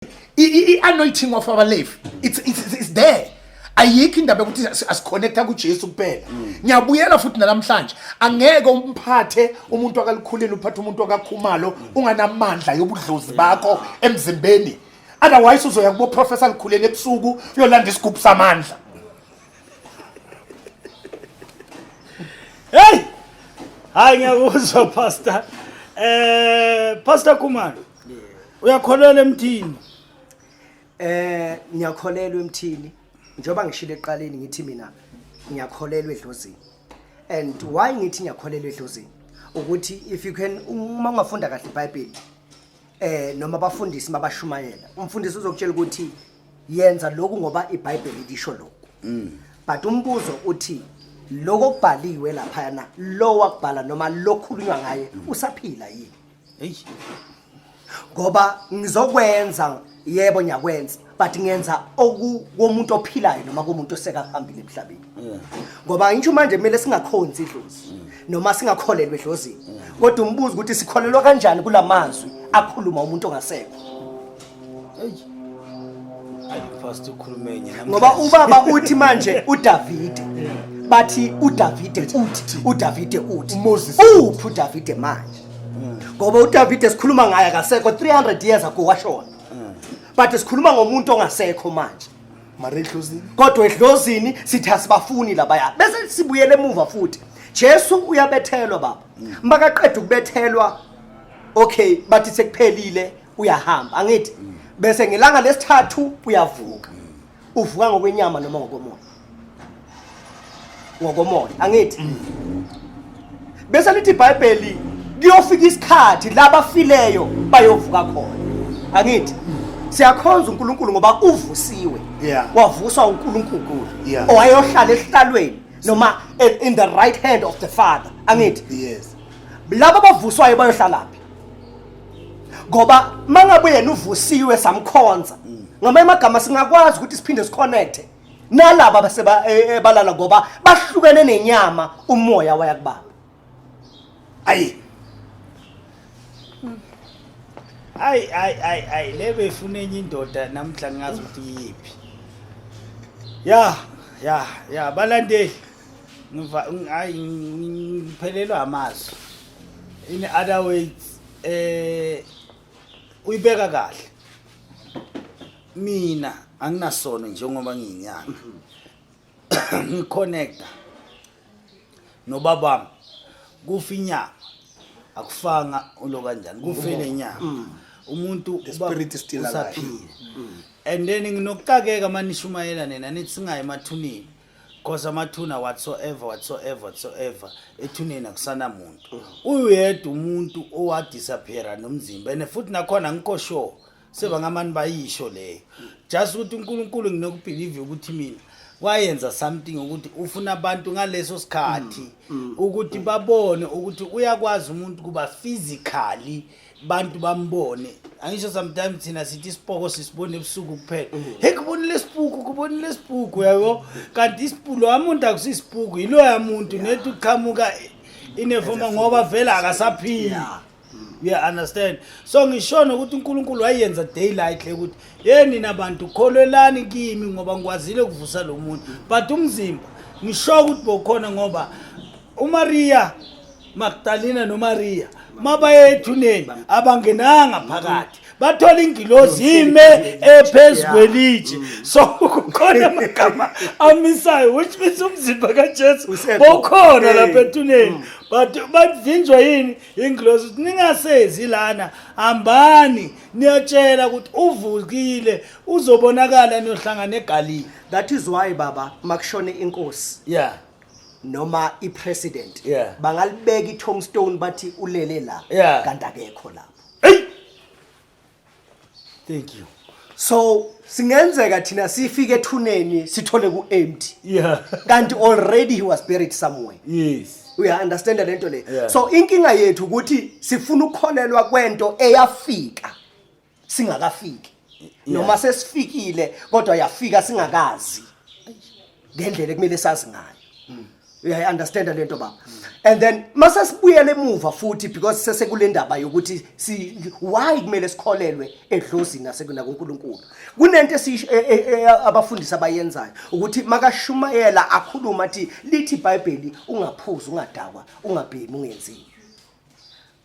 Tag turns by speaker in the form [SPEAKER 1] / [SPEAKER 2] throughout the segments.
[SPEAKER 1] I-anointing of our life, it's there. Ayikho indaba yokuthi asiconnecta kuJesu kuphela. Ngiyabuyela futhi namhlanje, angeke umphathe umuntu akalikhulile, uphathe umuntu akakhumalo unganamandla yobudlozi bakho emzimbeni. Otherwise uzoya kubo professor Likhuleni ebusuku uyolanda isigubhu samandla.
[SPEAKER 2] Hey! Hayi, ngiyakuzwa, Pastor. Pastor Khumalo. Uyakholelwa emthini?
[SPEAKER 3] Ngiyakholelwa emthini. Njengoba ngishilo eqaleni, ngithi mina ngiyakholelwa edlozini. And why ngithi ngiyakholelwa edlozini? Ukuthi if you can, uma ungafunda kahle iBhayibheli noma abafundisi mabashumayela, umfundisi uzokutshela ukuthi yenza lokhu ngoba iBhayibheli lisho lokhu. But umbuzo uthi, lokho okubhaliwe lapha na, lo wakubhala noma lokhulunywa ngaye usaphila yini?
[SPEAKER 2] Hey.
[SPEAKER 3] Ngoba ngizokwenza, yebo ngiyakwenza, but ngenza okukomuntu ophilayo noma komuntu osekahambile emhlabeni. Ngoba ngisho manje kumele singakhonzi idlozi noma singakholelwa edlozini, kodwa umbuzo ukuthi sikholelwa kanjani kulamazwi akhuluma umuntu ongasekho?
[SPEAKER 2] Hey. Hayi, Pastor, ukhulume nye.
[SPEAKER 3] Ngoba ubaba uthi manje uDavide, bathi uDavide uthi, uDavide uthi,
[SPEAKER 1] uMoses.
[SPEAKER 3] Uphi uDavide manje? Ngoba uDavide sikhuluma ngaye akasekho, 300 years ago washona, but sikhuluma ngomuntu ongasekho manje.
[SPEAKER 1] Mara edlozini?
[SPEAKER 3] Kodwa edlozini sithi asibafuni labaya. Bese sibuyele emuva futhi, Jesu uyabethelwa, baba. Makaqeda ukubethelwa, okay, bathi sekuphelile, uyahamba, angithi? Bese ngelanga lesithathu uyavuka. Uvuka ngokwenyama noma ngokomoya? Ngokomoya, angithi? Bese lithi iBhayibheli kuyofika isikhathi labafileyo bayovuka khona, angithi? Siyakhonza uNkulunkulu ngoba uvusiwe. Wavuswa uNkulunkulu owayohlala esihlalweni noma in the right hand of the Father, angithi?
[SPEAKER 1] Yes.
[SPEAKER 3] Laba abavuswayo bayohlalaphi? Ngoba mangabe yena uvusiwe, samkhonza, ngamanye amagama singakwazi ukuthi siphinde siconnecte nalaba abaseba balala, ngoba bahlukene nenyama, umoya waya kubaba.
[SPEAKER 1] Ayi.
[SPEAKER 2] Ayi, ayi, ayi, ayi, le befuna enye indoda namhla, ngazi ukuthi iyiphi. Ya, balandeli. Ngiva, hayi, ngiphelelwa amazwi. In other words, uyibeka kahle. Mina anginasono njengoba ngiyinyanga. Ngiconnecta nobabami, kufa inyama, akufanga ulo kanjani, kufele inyama. Umuntu
[SPEAKER 1] The spirit is still alive.
[SPEAKER 2] Usaphila. And then nginokuxakeka manishumayela nina nithi singayi emathuneni, cause amathuna whatsoever, whatsoever, whatsoever, ethuneni akusanamuntu, uyedwa umuntu owadisappeara nomzimba. And futhi nakhona ngikho sure sebangamani bayisho leyo, just ukuthi uNkulunkulu, nginokubelieve ukuthi mina wayenza something ukuthi ufuna abantu ngaleso sikhathi ukuthi babone ukuthi uyakwazi umuntu kuba physically, bantu bambone. Angisho sometimes thina sithi isipoko sisibone ebusuku kuphela, hey, kubonile isipuku, kubonile isipuku, yabo, kanti isipuku lo muntu akusisipuku, yiloya muntu nethi uqhamuka inefoma ngoba vele akasaphili. You understand? So ngisho nokuthi uNkulunkulu wayenza daylight le ukuthi ye nina bantu kholelani kimi ngoba ngikwazile ukuvusa lo muntu, but umzimba ngisho ukuthi bokhona, ngoba uMaria Magdalena noMaria mabaye ethuneni abangenanga phakathi, bathola ingilozi ime ephezu kwelitshe. So kukhona amagama amisayo, which means umzimba kaJesu
[SPEAKER 3] Usekho.
[SPEAKER 2] bokhona lapha ethuneni, but bavinjwa yini? Ingilozi ukuthi ningasezi lana, hambani niyotshela ukuthi uvukile, uzobonakala, niyohlangana eGalile.
[SPEAKER 3] That is why, baba, makushone inkosi noma ipresident, bangalibeka i-tombstone bathi ulele la, kanti akekho lapho.
[SPEAKER 2] Hey, thank you.
[SPEAKER 3] So singenzeka thina sifike ethuneni sithole ku-empty, kanti already he was buried somewhere. Uya understand lento le?
[SPEAKER 2] Yeah.
[SPEAKER 3] So inkinga yethu ukuthi sifuna ukukholelwa kwento eyafika singakafiki, noma sesifikile kodwa yafika singakazi ngendlela ekumele sazi ngayo. Uyayi-understanda lento, baba? And then mase sibuyele emuva futhi, because sesekule ndaba yokuthi si why kumele sikholelwe edlozini nakuNkulunkulu, kunento abafundisi abayenzayo ukuthi makashumayela akhuluma athi lithi iBhayibheli ungaphuzi, ungadakwa, ungabhemi, ungenzini,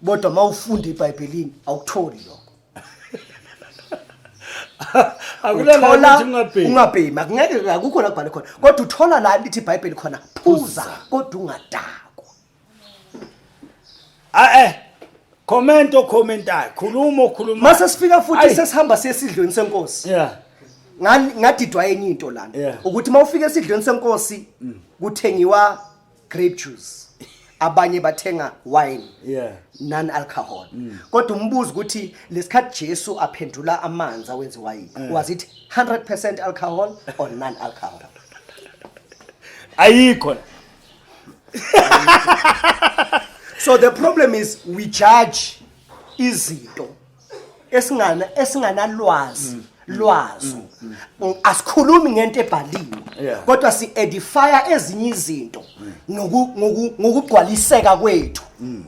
[SPEAKER 3] kodwa mawufunda iBhayibhelini awukutholi lokho.
[SPEAKER 2] Akulala
[SPEAKER 3] Uthola
[SPEAKER 2] ukuthi ungabhemi.
[SPEAKER 3] Ungabhemi, akungeke, akukho la kubhale khona, kodwa uthola la lithi iBhayibheli khona phuza kodwa ungadakwa.
[SPEAKER 2] Ah, comment okhomentayo, khuluma okhuluma.
[SPEAKER 3] Mase sifika futhi
[SPEAKER 2] Ayi.
[SPEAKER 3] sesihamba siye esidlweni senkosi, ngadidwa enye into lana, ukuthi mawufika esidlweni senkosi kuthengiwa grape juice, abanye bathenga wine, non alcohol, kodwa umbuzo ukuthi lesikhathi Jesu aphendula amanzi awenze wine, was it 100% alcohol or non alcohol?
[SPEAKER 2] Ayikho la.
[SPEAKER 3] So the problem is we judge izinto esinganalwazi lwazo. Asikhulumi ngento ebhaliwe, kodwa si edifya ezinye izinto ngokugcwaliseka kwethu,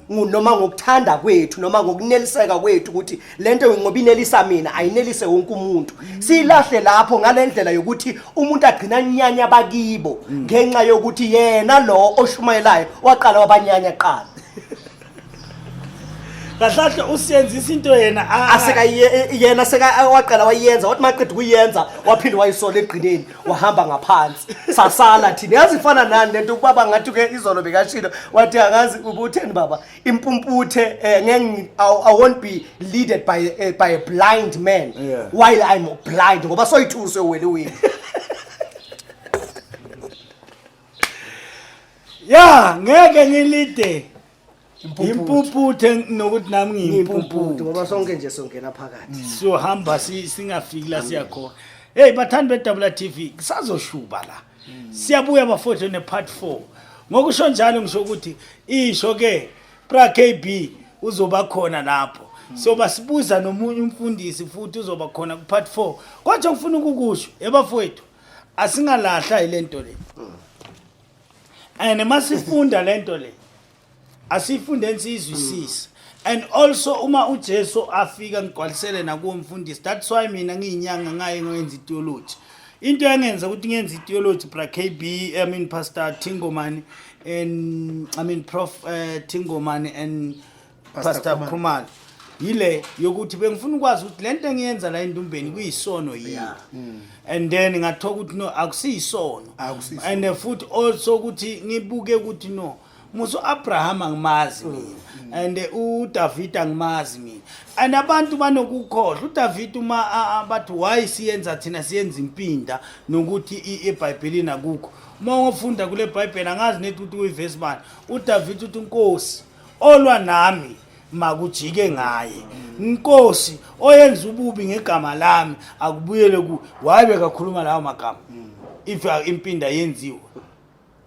[SPEAKER 3] noma ngokuthanda kwethu, noma ngokuneliseka kwethu, ukuthi lento ngoba inelisa mina ayinelise wonke umuntu. Silahle lapho ngalendlela yokuthi umuntu agcina nyanya bakibo ngenxa yokuthi yena lo oshumayelayo waqala wabanyanya qala.
[SPEAKER 2] Kahle usiyenzisa into yena
[SPEAKER 3] Aseka yena seka waqala wayenza, wathi maqeda ukuyenza waphinde wayisola, egqineni wahamba ngaphansi, sasala thina. Yazi ifana nani lento ubaba? Ngathi ke izolo bekashilo, wathi angazi ubutheni baba, impumputhe ngeke, I won't be leaded by a blind man while I'm blind, ngoba soyithuse wele.
[SPEAKER 2] Ya, ngeke ngilide impumputhe nokuthi nami
[SPEAKER 3] ngiyimpumputhe,
[SPEAKER 2] ngiyimpumputhe,
[SPEAKER 3] ngoba sonke nje songena phakathi.
[SPEAKER 2] Siyohamba singafiki la siyakhona. Hey bathandi be-WTV, kusazoshuba la. Siyabuya bafowethu ne-part 4. Ngokusho njalo ngisho ukuthi isho ke Pra KB uzoba khona lapho, soba sibuza nomunye umfundisi futhi uzoba khona ku-part 4. Kodwa ngifuna ukukusho ebafowethu, asingalahla yilento le, and masifunda lento le asifundeni siyizwisise. And also uma uJesu afika, ngigcwalisele nakuwo mfundisi, that's why mina ngiyinyanga ngaye ngoyenza itheology. Into engenza ukuthi ngiyenze itheology, bra KB, I mean Pastor Tingomani and I mean Prof Tingomani and
[SPEAKER 1] Pastor
[SPEAKER 2] Pastor
[SPEAKER 1] Khumalo.
[SPEAKER 2] Khumalo, yile yokuthi bengifuna ukwazi ukuthi lento engiyenza la endumbeni kuyisono yini, and then ngathola ukuthi no, akusiyisono.
[SPEAKER 1] Akusiyisono.
[SPEAKER 2] And futhi also ukuthi ngibuke ukuthi no, muso Abraham angimazi mina, and uDavid angimazi mina, and abantu banokukhohlwa uDavid uma bathi why siyenza thina siyenza impinda nokuthi eBhayibhelini akukho. Uma ungafunda kule Bhayibheli, angazi nethi ukuthi uyivesi bani, uDavid uthi, "Inkosi, olwa nami makujike ngaye. Inkosi, oyenza ububi ngegama lami akubuyele ku." Why bekakhuluma lawo magama if impinda yenziwe?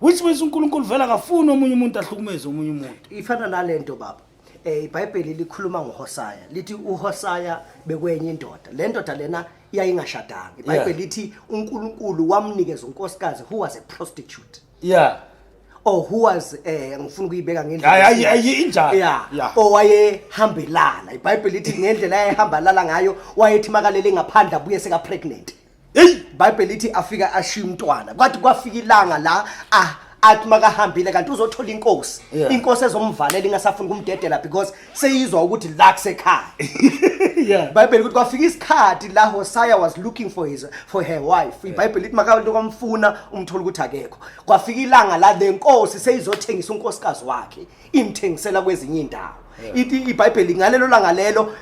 [SPEAKER 2] Which means uNkulunkulu vele akafuni omunye umuntu ahlukumeze omunye umuntu.
[SPEAKER 3] Ifana nalento baba, iBhayibheli likhuluma ngoHosaya, lithi uHosaya bekwenye indoda, le ndoda lena yayingashadanga. iBhayibheli lithi uNkulunkulu wamnikeza unkosikazi who was a prostitute or who was ngifuna ukuyibeka ngendlela
[SPEAKER 2] Hayi, hayi, hayi, injalo.
[SPEAKER 3] Owayehambelana. iBhayibheli lithi ngendlela ayehambelana ngayo, wayethi makalele ngaphandle abuye seka pregnant. IBhayibheli lithi afika ashiya umntwana, kwathi kwafika ilanga la athi makahambile kanti uzothola inkosi, inkosi ezomvalela ingasafuni kumdedela because seyizwa ukuthi la kusekhaya. IBhayibheli ukuthi kwafika isikhathi la Hosea was looking for her wife. IBhayibheli lithi makabantu kwamfuna umthola ukuthi akekho. Kwafika ilanga la le nkosi seyizothengisa unkosikazi wakhe, imthengisela kwezinye indawo. Ithi iBhayibheli ngalelo langa lelo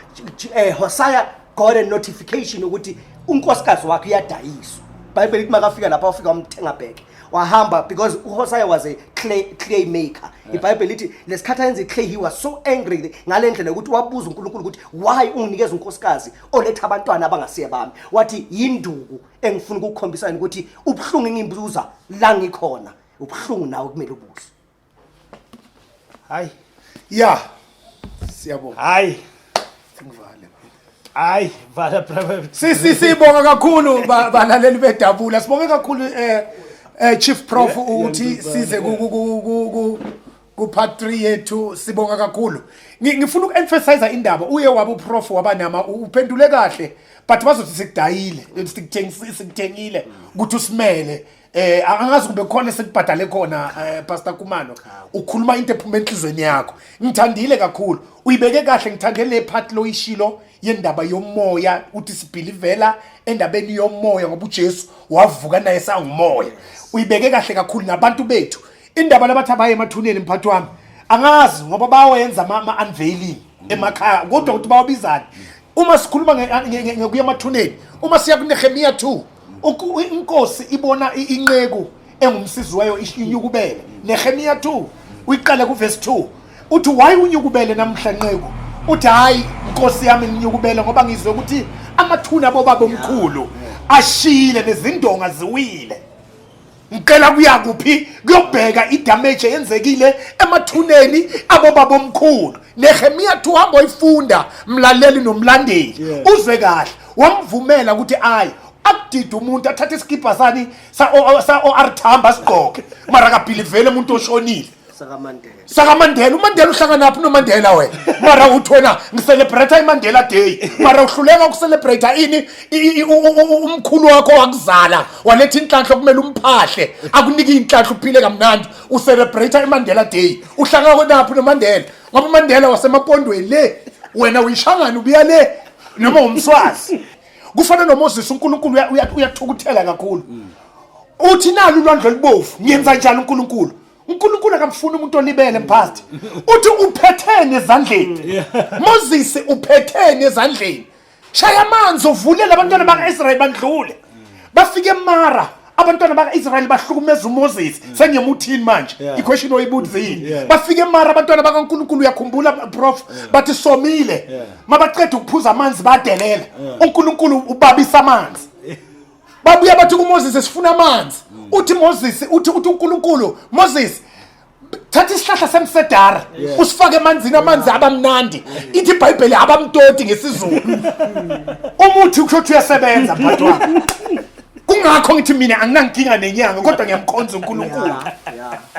[SPEAKER 3] Hosea got a notification ukuthi unkosikazi wakhe uyadayiswa. IBhayibheli lithi makafika lapha wafika wamthenga back, wahamba, because uHosea was a clay maker. IBhayibheli lithi lesikhathi ayenza iclay, he was so angry ngale ndlela ukuthi wabuza uNkulunkulu ukuthi why unginikeza unkosikazi oletha abantwana abangasiye bami. Wathi yinduku engifuna ukukukhombisa ukuthi ubuhlungu engimbuza la ngikhona, ubuhlungu nawe kumele ubuzwe.
[SPEAKER 2] Hayi.
[SPEAKER 1] Ya, siyabonga.
[SPEAKER 2] Hayi.
[SPEAKER 1] Singivale.
[SPEAKER 2] Hayi, vala, brother.
[SPEAKER 1] Sibonga kakhulu balaleli bedabula, sibonge kakhulu. Chief Prof ukuthi size ku part 3 yethu, sibonga kakhulu. Ngifuna uku-emphasize indaba uye waba uprof wabanama, uphendule kahle, but bazothi sikudayile, sikuthengile ukuthi usimele. Angazi kube khona sekubhadale khona. Pastor Khumalo, ukhuluma into ephuma enhlizweni yakho. Ngithandile kakhulu, uyibeke kahle. Ngithande le part loyishilo yendaba yomoya, uthi sibelievela endabeni yomoya ngoba uJesu wavuka naye sangumoya. Uyibeke kahle kakhulu. Nabantu bethu, indaba labathi abaye emathuneni, mphathi wami, angazi ngoba bawenza ama-unveiling emakhaya, kodwa ukuthi bawabizani uma sikhuluma ngekuya emathuneni. Uma siya kuNehemiya 2, inkosi ibona inceku engumsizi wayo inyukubele. Nehemiya 2, uyiqale kuverse 2, uthi, "Why unyukubele namhla, nceku?" Uthi, "Hayi, nkosi yami, nginyukubele ngoba ngizwe ukuthi amathuna abobaba omkhulu ashile nezindonga ziwile. Ngicela kuya kuphi kuyobheka idamage eyenzekile emathuneni abobaba omkhulu." Nehemiya 2, hamba oyifunda, mlaleli nomlandeli, uzwe kahle. Wamvumela ukuthi ayi akudida umuntu athathe isikibha sani sa OR Tambo asigqoke, mara akabelievele umuntu oshonile.
[SPEAKER 3] SakaMandela.
[SPEAKER 1] SakaMandela. UMandela uhlanganaphi noMandela wena? Mara uthi wena ngicelebrate iMandela Day, mara uhluleka ukucelebrate ini umkhulu wakho wakuzala, waletha inhlanhla, okumele umphahle, akunike inhlanhla, uphile kamnandi. Ucelebrate iMandela Day, uhlangana konaphi noMandela? Ngoba uMandela wasemampondweni le, wena uyishangana, ubuya le noma umswazi. Kufana noMoses, uNkulunkulu uyathukuthela kakhulu, uthi nalo ulwandle olubovu, ngiyenza njani uNkulunkulu? uNkulunkulu akamfuni umuntu olibele, mphathi. Uthi, "Uphethene ezandleni, Moses? Uphethene ezandleni? Shaya amanzi, uvulele abantwana baka-Israyeli bandlule." Bafike eMara abantwana baka-Israyeli, bahlukumeza uMoses. Sengiyemuthini manje? Iquestion oyibuzile. Bafike eMara abantwana bakaNkulunkulu, uyakhumbula, prof, bathi somile. Mabaceda ukuphuza amanzi, badelela uNkulunkulu, ubabisa amanzi. Babuya bathi kuMoses, "Sifuna amanzi." Uthi Moses, uthi uNkulunkulu, "Moses, thatha isihlahla semsedara, usifake emanzini, amanzi abamnandi." Ithi iBhayibheli abamtoti ngesiZulu. Umuthi kusho ukuthi uyasebenza, mphathi wami. Kungakho ngithi mina anginankinga nenyanga, kodwa ngiyamkhonza uNkulunkulu.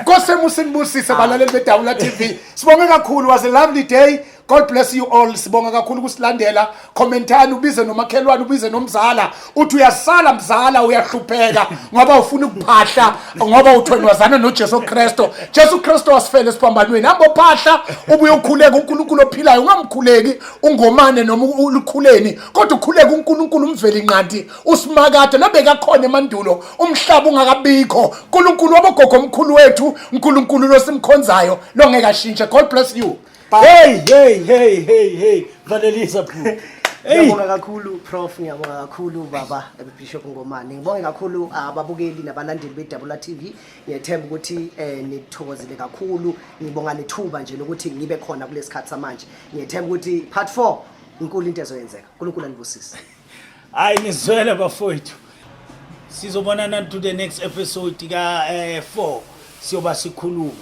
[SPEAKER 1] Nkosi emusinibusise, balaleli beDabula TV. Sibonge kakhulu, was a lovely day. God bless you all. Sibonga kakhulu ukusilandela. Commentani, ubize nomakhelwane, ubize nomzala. Uthi uyasala mzala, uyahlupheka ngoba ufuna ukuphahla, ngoba uthwenwazana noJesu Kristo. Jesu Kristo wasifela esiphambanweni. Hamba uphahla, ubuye ukhuleke uNkulunkulu ophilayo. Ungamkhuleki ungomane noma ulukhuleni, kodwa ukhuleke uNkulunkulu umveli nqanti, usimakade nobeka khona emandulo umhlaba ungakabikho. uNkulunkulu wabogogo omkhulu wethu, uNkulunkulu losimkhonzayo longeke ashintshe. God bless you. Bye.
[SPEAKER 2] Hey, hey, hey, hey, hey, valelisa bro. Hey.
[SPEAKER 3] Ngiyabonga kakhulu, Prof, ngiyabonga kakhulu, baba Bishop Ngomane. Ngibonge kakhulu ababukeli nabalandeli beDabula TV. Ngiyethemba ukuthi nithokozile kakhulu. Ngibonga nethuba nje lokuthi ngibe khona kulesikhathi samanje. Ngiyethemba ukuthi part 4 inkulu into ezoyenzeka. uNkulunkulu anibusise.
[SPEAKER 2] Hayi, nizwele bafowethu, sizobonana to the next episode ka 4, siyoba sikhuluma.